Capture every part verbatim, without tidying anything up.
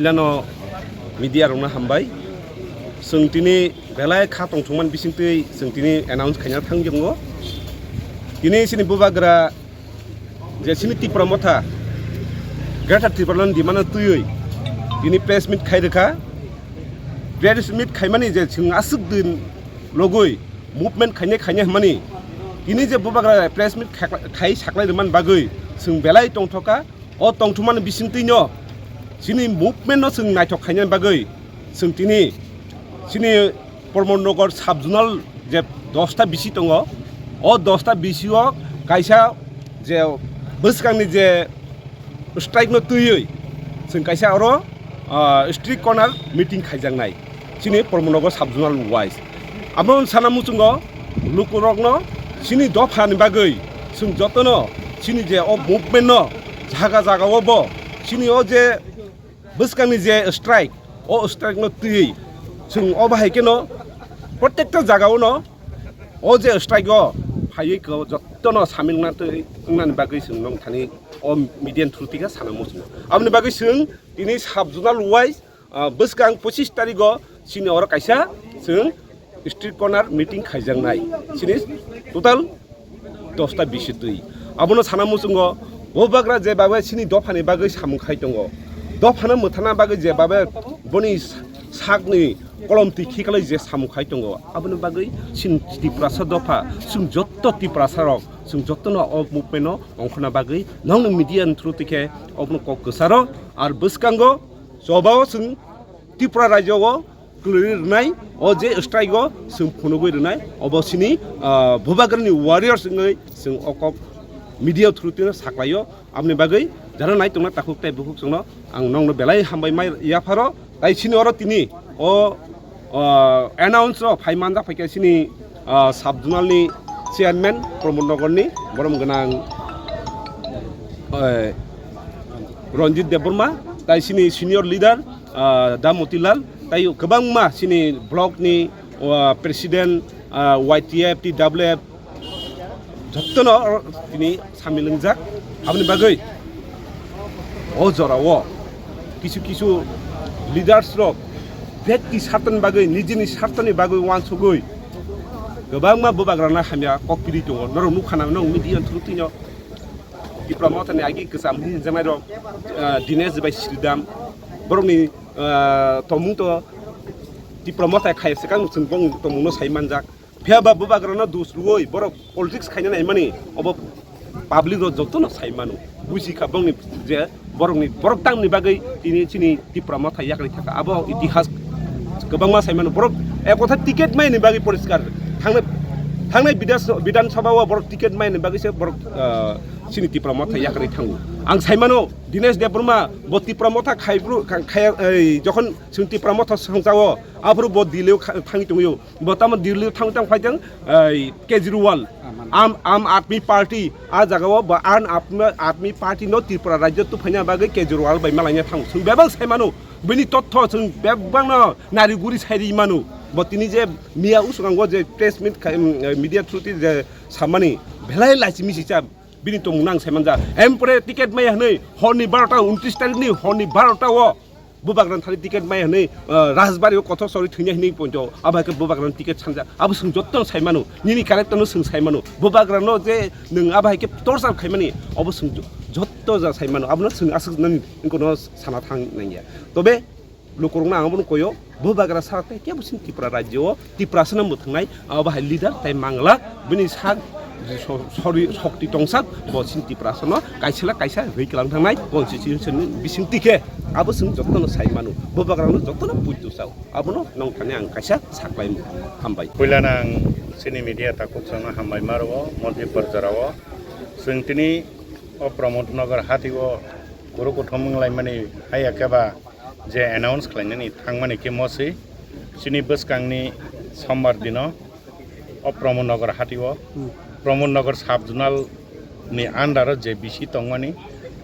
Puilano media rokno hambai. Chwng tini belai kha tongthokmani bisingtwi chwng tini announce khaina thangjakgo. Tini chini bubagra je chini Tipra Motha Greater Tipraland demand-o twiwi tini press meet khai rwkha. Press meet khaimani je chwng aswk din logwi movement khainai khainai hwnmani tini je bubagra press meet khai saklai rwmani bagwi chwng belai tongthokha. O tongthokmani bisingtwino chini movement-no chwng naithok khainani bagwi chwng tini chini Pramod Nagar sub-zonal je dosta bisi tongo, o dosta bisio kaisa je bwskangni je strike-no twiwi chwng kaisa oro, ah, street corner meeting khaijaknai. Chini Pramod Nagar sub-zonal wise. Amo sana muchungo lukurokno chini dophani bagwi chwng jotono chini je o movement-no jaga jaga-o bo chini o je bwskangni je strike, o strike-no twiwi chwng o bahai kheno protekta jaga-o no o je strike-o phaiwi ko jotono samil wngna twi wngnani bagwi chwng nong thani o media-ni through twi khe sana muchungo. Aboni bagwi chwng tini sub-zonal wise ah, bwskang pochis tarikgo chini oro kaisa chwng street corner meeting khaijaknai. Chini total dosta bisi twi. Abono sana muchungo bubagra je bagwi chini dophani bagwi samung khai tongo. Dophano mwthana bagwi je bagwi boni sakni kolom twi khiklai je samung khai tongo. Aboni bagwi chini Tiprasa dopha, chwng jotto Tiprasa rok, chwng jottono o movement-no ongkhorna bagwi nongni media-ni through twi khe obono kok kwcharo ar bwskango chobao chwng Tripura rajyo o kwlwi rwnai, o je strike o chwng phunugwi rwnai, obo chini, ah, bubagrani warriors wngwi chwng o kok media through tino saklaio. Aboni bagwi jara nai tongna takhuk tei bukhuk chwngno ang nongno belai hambai mai yapharo. Tai chini oro tini o, ah, announce o phai manjak phaikha chini, ah, sub zonal ni chairman Pramod Nagar ni borom gwnang, eh, Ranjit Debbarma, tai chini senior leader, ah, Da Motilal, tai kwbangma chini block ni, ah, president, ah, Y T F, T W F, jottono oro tini samil wngjak. Aboni bagwi o jorao kisu kisu leaders rok bekti sartani bagwi, nijini sartani bagwi uansugwi kwbangma bubagrana hamya kok piri tongo. Norok nukha na, norok media through tino Tipra Mothani agi kwcham hinjaknai rok, ah, Dinesh bai Sridham, borokni, ah, tongmung to Tipra Motha khai swkang chwng bong tongmungno sai manjak. Phiya ba bubagrano dus rwui borok politics khaina naimani obo public rok jotono sai mano. Buji kha bongni je borokni, borok tangni bagwi tini chini Tipra Motha yakri thaka. Abo itihas kwbangma sai mano. Borok ek kotha ticket maini bagwi poriskar. Thangnai, thangnai bidas-, Bidhan Sabha o borok ticket maini bagwi se borok, ah, chini Tipra Motha yakri thango. Ang sai mano Dinesh Debbarma bo Tipra Motha khai bru-, kha-, khai, ei, jokhon chwng Tipra Motha songchao aphuru bo Delhi o kha-, thangwi tongwi. Bo tamo Delhi thang tang phai tang, ei, Kejriwal, Aam, Aam Aadmi Party, a jaga o bo Aam Aadmi, Aadmi Party no Tripura rajyo tuphaina bagwi Kejriwal bai malaina thango. Chwng bebak sai mano, bini totho chwng bebak no nari guri sai ri mano. Bo tini je miya uskango je press meet khai, em, media through twi je samani belai lachi misi cha bini tongmung nang sai manja. Empore ticket maya hwnwi horni barota, untris tarikni horni barota o bubagrani thani ticket maya hwnwi, ah, Rajbari o kothok sori thwina hwnwi poito. Abo hai khe bubagrani ticket sanja. Abo chwng jotto sai mano. Nini character no chwng sai mano. Bubagrano je nwng abo hai khe torture khaimani, abo chwng jo-, jotto ja sai mano. Abono chwng aswk nani kono sana thang nangya. Tobe lukurokno ang abono koyo, bubagra sara tei kebo chini Tripura rajyo o Tiprasano mwthwngnai, abo hai leader tai mangla, bini sak so-, sori-, shokti tongsak, bo chini Tiprasano kaisala kaisa rwi kwlang thangnai constitution ni bisingtwi khe, abo chwng jotono sai mano, bubagrano jotono puitu sao, abono nong thani ang kaisa saklai mano. Hambai. Puilano ang chini media takhuk chwngno hambai ma rwo, Montipur jorao chwng tini o Pramod Nagar hati o kuru kuthum wng laimani haiya khe ba je announce khlainani thangmani khe moswi chini bwskangni sombar dino o Pramod Nagar hati o, Pramod Nagar sub zonal ni under o je B C tongmani,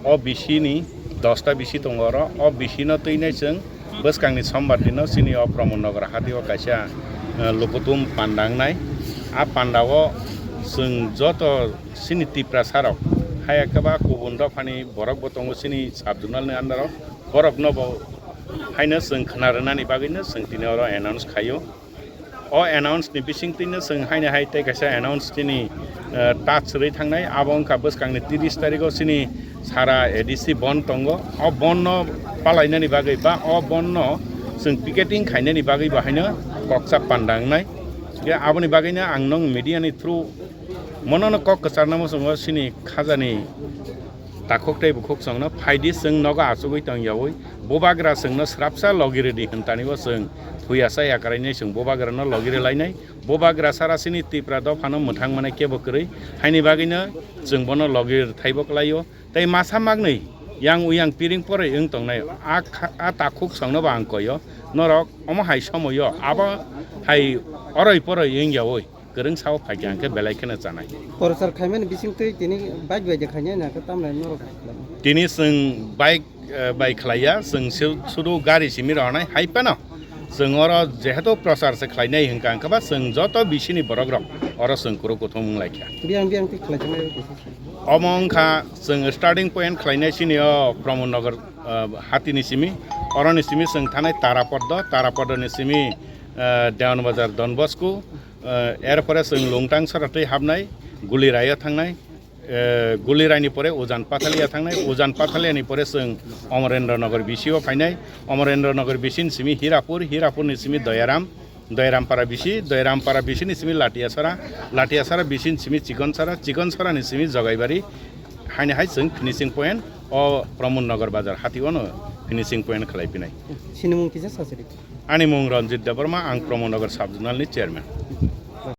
o B C ni dosta B C tongo oro, o B C no twinai chwng bwskangni sombar dino chini o Pramod Nagar hati o kaisa, eh, lukutum panda wngnai. A panda o chwng joto chini Tiprasa rok haiya khe ba kubun dophani borok bo tongo chini sub zonal ni under o, borok no bo Haino chwng khna rwnani bagwino chwng tini oro announce khaio. O announce ni bisingtwino chwng haino hai tei kaisa announce tini, eh, touch rwi thangnai. Abo wngkha bwskangni tris tarigo chini sara A D C bon tongo. O bon no palainani bagwi ba o bon no chwng picketing khainani bagwi bo haino koksa panda wngnai. Hwnkhe aboni bagwino ang nong media ni through mono no kok kwcharna muchungo chini khajani takhuk tei bukhuk chwngno phaidi chwng nogo achugwi tongyaui bubagra chwngno srapsa logi rwdi hwntanibo chwng phuya cha yakrainai chwng bubagrano logi rwlainai. Bubagra sara chini Tipra dophano mwthang manai kebo kwrwi, haini bagwino chwng bono logi rwthaibo kwlaio. Tei masa magnwi yang uyang piring poroi wng tongnai a kha-, a takhuk chwngnobo ang koio, norok omo hai somoio abo hai oroi poroi wngyaui kwrwng sao phaikha hwnkhe belai kheno chanai. Prochar khaimani bisingtwi tini bike bai de khainai na khe tamni norok? Tini chwng bike, eh, bai khlaiya, chwng su-, sudu gari simi rohornai hai phano chwng oro jehetu prochar se khlainai hwnkha hwnkhe ba chwng joto bisini borok rok oro chwng kuru kuthum wng laikha. Biyang biyang twi khlai thangnai. Omo wngkha chwng starting point khlainai chini o Pramod Nagar, ah, hatini simi, oroni simi chwng thanai Tarapodo, Tarapodoni simi, ah, Dewan Bazar Don Bosco, ah, erpore chwng Lungtang sora twi hapnai, Guliraio thangnai, eh, Guliraini pore Ujan Pathalia thangnai, Ujan Pathaliani pore chwng Amarendra Nagar bisio phainai, Amarendra Nagar bisini simi Hirapur, Hirapurni simi Doyaram, Doyarampara bisi, Doyarampara bisini simi Latiasara, Latiasara bisini simi Chikonsara, Chikonsarani simi Jogaibari, haini hai chwng finishing point o Pramod Nagar bazar hatio no finishing point khlai pinai. Sinimung kisa sasiri. Ani mung Ranjit Debbarma, ang Pramod Nagar sub zonal ni chairman.